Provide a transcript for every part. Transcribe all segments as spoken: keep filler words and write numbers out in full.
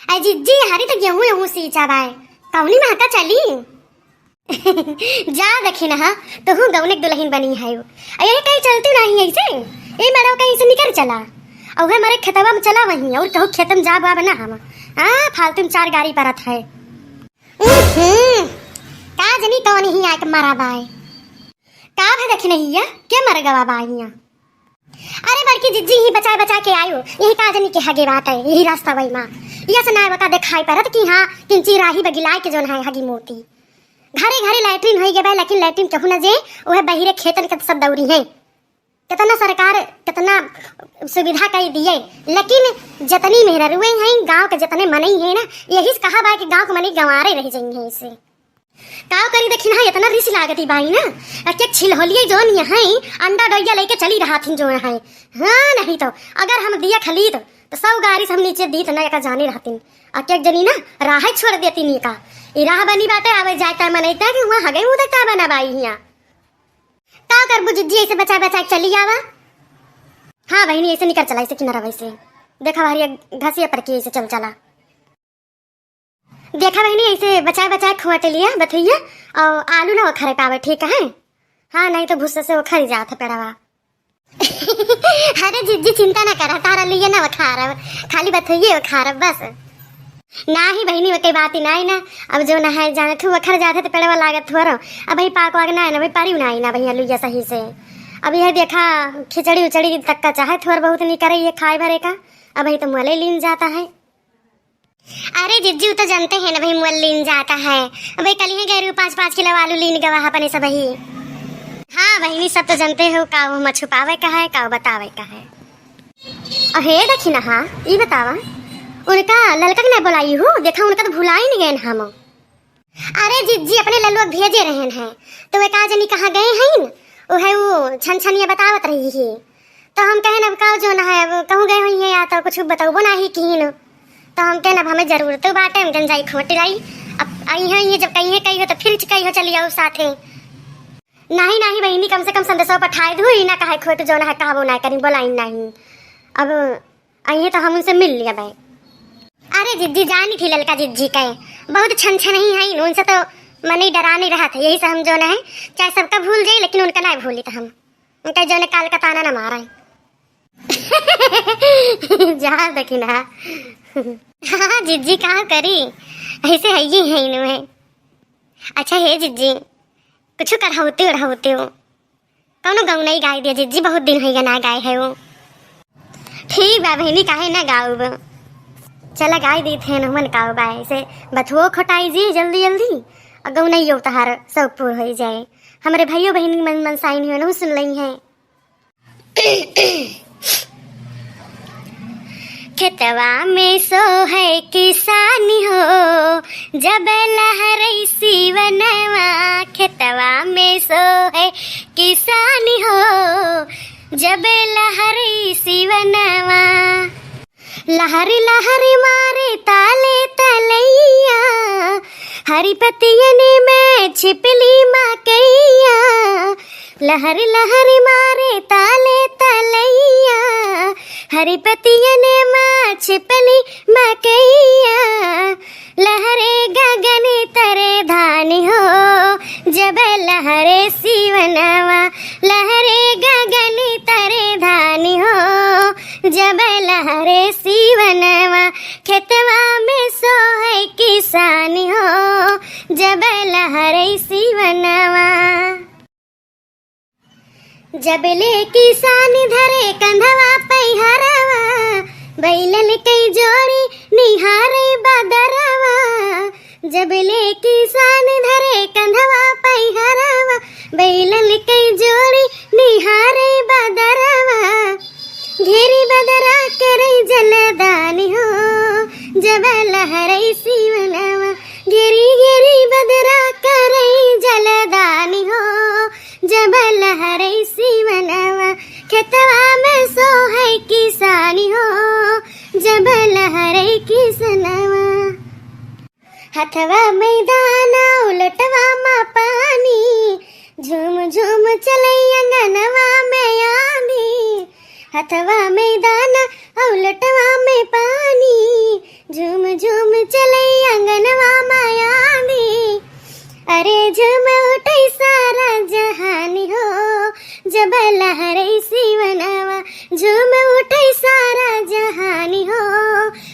अरे जिज्जी, हरी त गेहूं एहूं सींचा बाय, कौनी महका चली? जा देखी ना, तोहू गौने के दुलहिन बनी है। अरे कहीं चलती नहीं ऐसे, ए मरो कहीं से निकर चला। और हमारे खेतवा में चला वहीं, और कहू खेत में जा बाब ना हम। हाँ, फालतू में चार गाड़ी परत है। उहुं, का जनी कौन ही आके मरा बाय। का भा देखी नहीं है, के मर गवा बा हियां? अरे बड़की जिज्जी ही बचा बचा के आयो, यही का जनी के हगे बात है, यही रास्ता वही माँ। ये से ना वका देखाई परत कि हाँ, किंची राही बगिलाए के जोन है हगी मोती। घरे घरे लैट्रिन होई गए बा, लेकिन लैट्रिन कहू ना जे, वह बहिरे खेतन के सब दौरी है। कितना सरकार, कितना सुविधा कई दिए, लेकिन जितनी मेहररुए हैं, गांव के जितने मनई हैं ना, यही से कहा बा कि गांव के मनई गंवारे रह जाई हैं इसे। का करी देखी ना, इतना रिस लागती बाई ना, अके छिलहोलिए जोन यहाँ अंडा डोइया लेके चली रहथिन जो यहाँ। हाँ, नहीं तो अगर हम दिया खलीत तो सौ गारी से हम नीचे दीत ना एका जाने रहतिन। अके एक जनी ना राह छोड़ देती नी का। ई राह बनी बाटे, आवे जाए ता मनई ता कि वहाँ हगे मुँह तक का बना बाई हियाँ। का करबू जिज्जी, ऐसे बचा बचा के चली आवा। हाँ बहिनी, ऐसे निकल चला, ऐसे किनारा वैसे। देखा हरिया घसिया पर के ऐसे चल चला। देखा बहिनी, ऐसे बचाए बचाए खोट लिया बथुइया, और आलू ना उखरे पावे, ठीक है? हाँ, नहीं तो भूसा से उखर जात है पेड़वा। अरे जिज्जी, चिंता ना करा, तारा लिए ना उखारब, खाली बथुइये उखारब बस। नाही बहिनी, वो कई बात ही नाही ना। अब जो ना है, जाने थू उखर जात है तो पेड़वा लागत थोरो। अब भाई पाक वाग ना है ना, भाई पारी ना आई ना भैया लुइया सही से। अब यह देखा, खिचड़ी उचड़ी तक का चाहे थोर बहुत नहीं करे ये खाए भरे का। अब भाई तो मोले लीन जाता है। अरे जिज्जी, उ तो जानते हैं ना भाई, मोल लीन जाता है। भाई कल ही गैरू पाँच पाँच किलो आलू लीन गवा है अपने सब ही। हाँ बहिनी, सब तो जानते हो, का वो छुपावे का है, का वो बतावे का है। अहे देखी ना, हाँ, ई बतावा, उनका ललका के ना बोलाई हो, देखा उनका तो भुलाई नहीं गए हम। अरे जिज्जी, अपने ललुआ भेजे रहन हैं, तो वे का जनी कहाँ गए हैं, वो है वो छन छनिया बतावत रही है। तो हम कहेन, अब का जो ना है, अब कहूँ गए होइहैं या तो कुछ बतौबो नाही किहिन। तो हम कहेन, अब हमें जरूरत बाटे, हम कहेन जाई खोट लाई। अब आई है ये, जब कहिए कही हो तो फिर कही हो चली आओ साथे। नाही नाही बहिनी, कम से कम संदेशवा पठाए दू, ई ना कहे खोट जो ना है कहबो ना करी, बोलाई नाही। अब आई है तो हम उनसे मिल लिया भाई। अरे जिज्जी, जानी थी ललका जिज्जी के, बहुत छन छन ही है, उनसे तो मन ही डरा नहीं रहा था, यही से हम जो ना है चाहे सबका भूल जाए लेकिन उनका ना भूली तो हम। उनका जौने काल का ताना न मारे। जा देखी ना। हाँ जिज्जी, का करी, ऐसे है ये है इनमें। अच्छा हे जिज्जी, कुछ करहौते उड़हौते हो, कौनो गौनई गाय दिया जिज्जी, बहुत दिन होइगा ना गाय है वो। ठीक बा बहिनी, काहे ना गाउब। चला गाय दी थे नहुमन का बा, ऐसे बथुओ खोटाई जी जल्दी जल्दी, और गौनइयो तहार सब पूर होई जाए। हमरे भाइयों बहिन मन मनसाइन हुए नहु सुन लई हैं। खेतवा में सोहे किसान हो, जब लहरै सीवनवा। खेतवा में सोहे किसान हो, जब लहरै सीवनवा। लहर लहर मारे ताले तलैया, हरी पतियन में छिपली मकैया। लहर लहर मारे ताले तलैया, हरी पतियन में छिपली मकैया। लहरे गगन तरे धान हो, जब लहरे सीवनवा। लहरे गगन तरे धान हो, जब लहरे सीवनवा। खेतवा में सोहे किसान हो, जब लहरे सीवनवा। जब ले किसान धरे कंधवा पै हरवा, बैलन कई जोड़ी निहारे बदरवा। जब ले किसान धरे कंधवा पै हरवा, बैलन कई जोड़ी निहारे बदरवा। घेरी बदरा करै जलदान हो, जब लहरै सीवनवा। घेरी घेरी बदरा करै जलदान हो, जब लहरै सीवनवा। खेतवा में सोहे किसान हो, जब लहरै किसनवा। हथवा में दाना उलटवा मा पानी, झूम झूम चलै अंगनवा में आंधी। हथवा में दाना उलटवा में पानी, झूम झूम झूम उठै सारा जहानी हो, जब लहरै सिवनवा। झूम उठै सारा जहानी हो,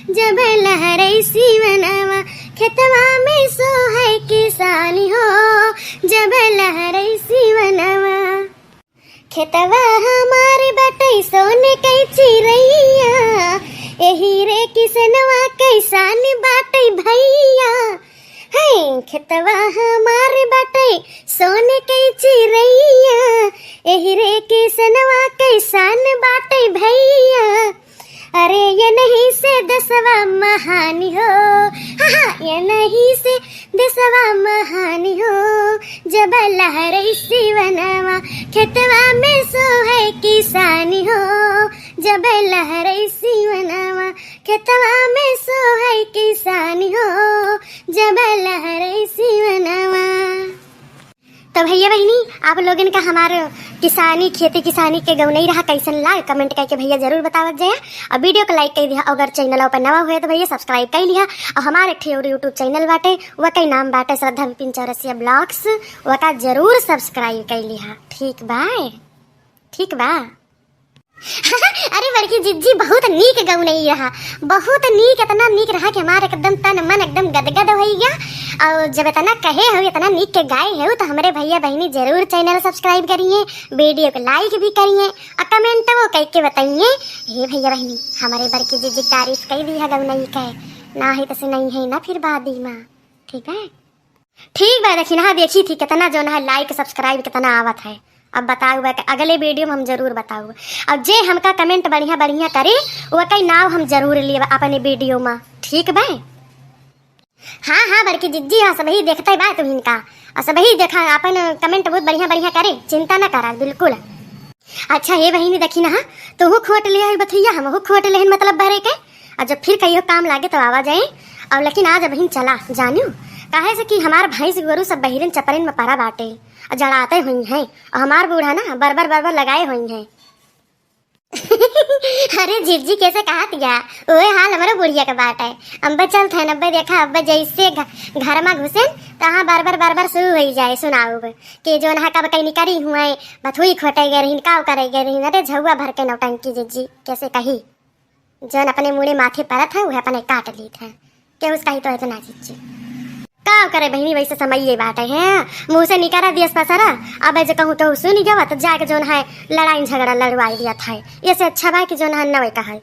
जब लहरै सिवनवा। खेतवा में सोहै किसानी हो, जब लहरै सिवनवा। खेतवा हमार बाटै सोन कै चिरैया, एही रे किसनवा कै सान बाटै भैया। है खेतवा हमार बाटै सोन कै चिरैया, एही रे किसनवा कै सान बाटै भैया। अरे एनही से देसवा महानी हो, हाँ, हाँ, एनही से देसवा महानी हो, जब लहरै सिवनवा। खेतवा में सोहै किसानी हो, जब लहरै सिवनवा। खेतवा में सोहै किसानी हो, जब लहरै सिवनवा। तो भैया बहिनी, आप लोगन का हमार किसानी, खेती किसानी के गौनई रहा, कैसन लाग, comment करके भैया जरूर बतावत जाया। और video को like कर दिया, अगर channel पर नवा हुए तो भैया subscribe कर लिहा। और हमार एक ठे और YouTube channel बाटे, वकै नाम बाटे श्रद्धा विपिन चौरसिया vlogs, वका जरूर subscribe कर लिहा। ठीक बा, ठीक बा। अरे बड़की जिज्जी, बहुत नीक गौनई रहा, बहुत नीक, इतना नीक रहा कि हमार एकदम तन मन एकदम गदगद होइ गया। और जब इतना कहे हो, इतना नीक के गाए हो, तो हमरे भैया बहिनी जरूर channel subscribe करिए, video को like भी करिए और comment वो करके बताइए। हे भैया बहिनी, हमरे बड़की जिज्जी तारीफ कई दिहा गौनई के, ना है तो सुनाई है ना फिर बाद में, ठीक है? ठीक बा, देखी ना, देखी थी कितना जौन है like subscribe कितना आवत है। अब बताऊ बा, अगले video में हम जरूर बताऊ। अब जे हमका comment बढ़िया बढ़िया करे, वकै नाव हम जरूर लेब अपने video में, ठीक बा? हाँ, हाँ, बड़की जिज्जी, हाँ, सबही देखते बा तुम इनका, और सबही देखा, अपन comment बहुत बढ़िया बढ़िया करे, चिंता ना करा बिल्कुल। अच्छा हे बहिनी, देखी ना, तोहू खोट ले आई बथुइया, हमहू खोट लेहन मतलब भरे के। और जब फिर कहियो काम लागे तो आवा जाए। और लेकिन आज अबहिन चला जानू, काहे से कि हमार भैंस गोरू सब बहिरन चपरन में परा बाटे और जड़ाते हुई हैं, और हमार बूढ़ा ना बरबर बरबर लगाए हुई हैं। अरे जिज्जी, कैसे कहत या? ओए हाल हमरो बुढ़िया के बाटे। अब्बे चलत है, अब्बे देखा, अब्बे जैसे घ-, घर में घुसेन, तहाँ बरबर बरबर शुरू होइ जाए सुनाउब। कि जौन है कब कहीं निकरी हुए, बथुई खोटे गए रहीन, काव करे गए रहीन। अरे झउआ भर के नौटंकी जिज्जी, कैसे कही? जौन अपने मुड़े माथे परत है, वह अपने काट लीत है। केहू से कही तो इतना जिज्जी। का करे बहिनी, वैसे समय ये बाटे है, मुँह से निकारा दियस पसारा। अब जे कहूँ केहू सुन गवा तो जाके जौन है लड़ाई झगड़ा लड़वाई दिया था। ये से अच्छा बा कि जौन है नवे कहा।